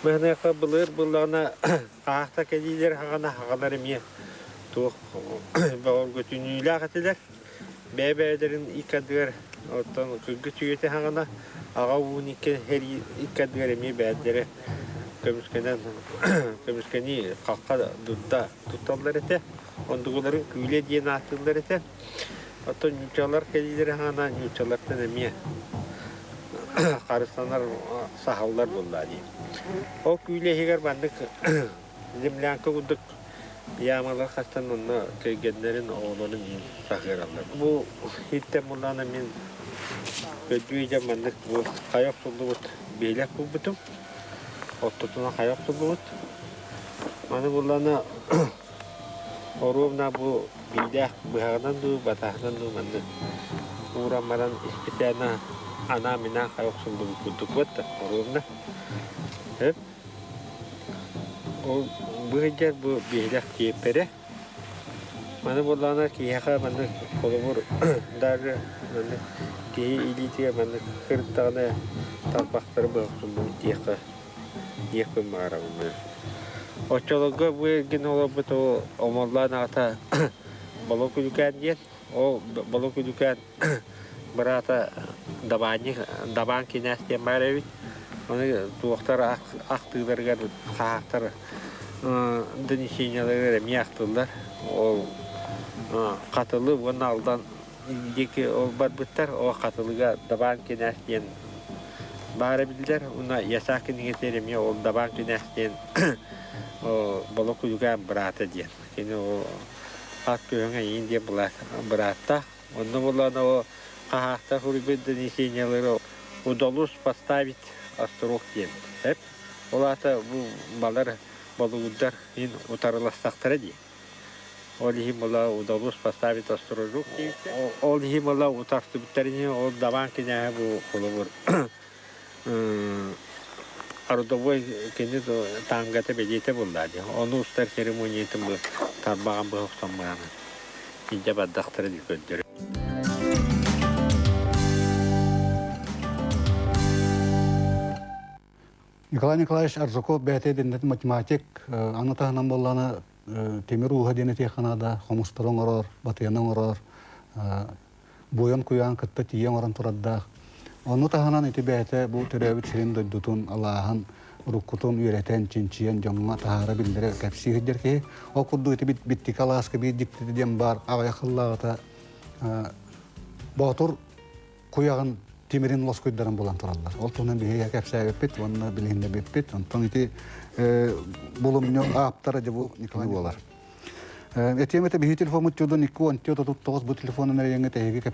Маныаха былыр буоллаҕына хаһаахта кэлиилэр хаҕана хаҕалар эмиэ туох бөҕөргөтүнүүлээх этилэр. Бэйэ-бэйэлэрин икки ардыгар оттон кыргыс үйэтэ хаҕана аҕа уун икки сэрии икки ардыгар эмиэ бэйэлэрэ көмүскэнэн көмүскэнии хахха дурда тутталлар этэ. Ондугуларын күүлэ диэн ааттыыллар этэ. Оттон нууччалар кэлиилэрэ хаҕана нууччалартан эмиэ харыстанар саһаллар буоллаа дии. Ол күүлэ иһигэр маннык землянка курдук яамалар хастан онно кэргэннэрин, оҕолорун иин саһыараллар. Бу иттэн буллаҕына мин көрдүү дьэ маннык бу хайа охсуллубут биэлэх булбутум. Оттотуна хайа охсуллубут. Маны буллаҕына Оруобуна бу биилээх быһаҕынан дуу, батаһынан дуу маннык ууран баран испитэ анаан-минээн хайа охсуллубут курдук буолта оруобуна. Сөп. Ол бу сылдьар бу биһилэх тиэппэрэ. Маны буоллаҕына киһиэхэ маннык холобур даже маннык киһи илиитигэр маннык сырыттаҕына тарбахтары быһа охсуллубут диэххэ диэхпин баҕарабын. Оччолорго бу эргин олорбут ол Омоллоон аҕата Боло Күлүкээн диэн. Ол Боло Күлүкээн быраата Дабаанньык Дабаан кинээс диэн баар эбит. Ону туохтар ахтыыларыгар хаһаактар донесениеларыгар эмиэ ахтыллар. Ол Хатылы уонна Алдан диэки ол барбыттар. Ол Хатылыга Дабаан кинээс диэн баара биллэр. Уонна Ясак кинигэтигэр эмиэ ол Дабаан кинээс диэн Боло Куйугаан быраата диэн. Кини ол ат күһүҥ эйиин диэн бырааттаах. Онно буоллаҕына ол хаһаахтар суруйбут донесениелары удалось поставить острог диэн. Эп. Ол аата бу балар болугурдар иһин утарыластахтара дии. Ол иһин була удалось поставить острожок диэбиттэр. Ол иһин була утарсыбыттарын иһин ол Дабаан кинээһэ бу холобур родовой кини тангата бэлиэтэ буолла дии. Ону устар церемониятын бу тарбаҕан быһа охсон баран илдьэ бардахтара дии көрдөрөр. Николай Николаевич Аржаков бэйэтэ дэннэт математик, аны таһынан буоллаҕына тимир ууһа диэн этиэххэ наада, хомустары оҥорор, батыйаны оҥорор, буойан куйаан кытта тиийэ оҥорон турардаах. Ону таһынан ити бэйэтэ бу төрөөбүт сирин дойдутун, алааһын уруккутун үөрэтэн, чинчийэн дьоҥҥо таһаара биллэрэ кэпсии сылдьар киһи. Ол курдук ити Биттики алааска биир дьиктитэ диэн баар аҕыйах сыллааҕыта Боотур куйаҕын тимирин лоскуйдарын булан тураллар. Ол туһунан биһиги кэпсээбиппит уонна билиһиннэрбиппит. Онтон ити булумньу ааптара дьэ бу Николай буолар. Этиэм этэ биһиги телефоммут чудун 2 10 39 бу телефонун эрийэҥҥэ тэһиги кэпсээ.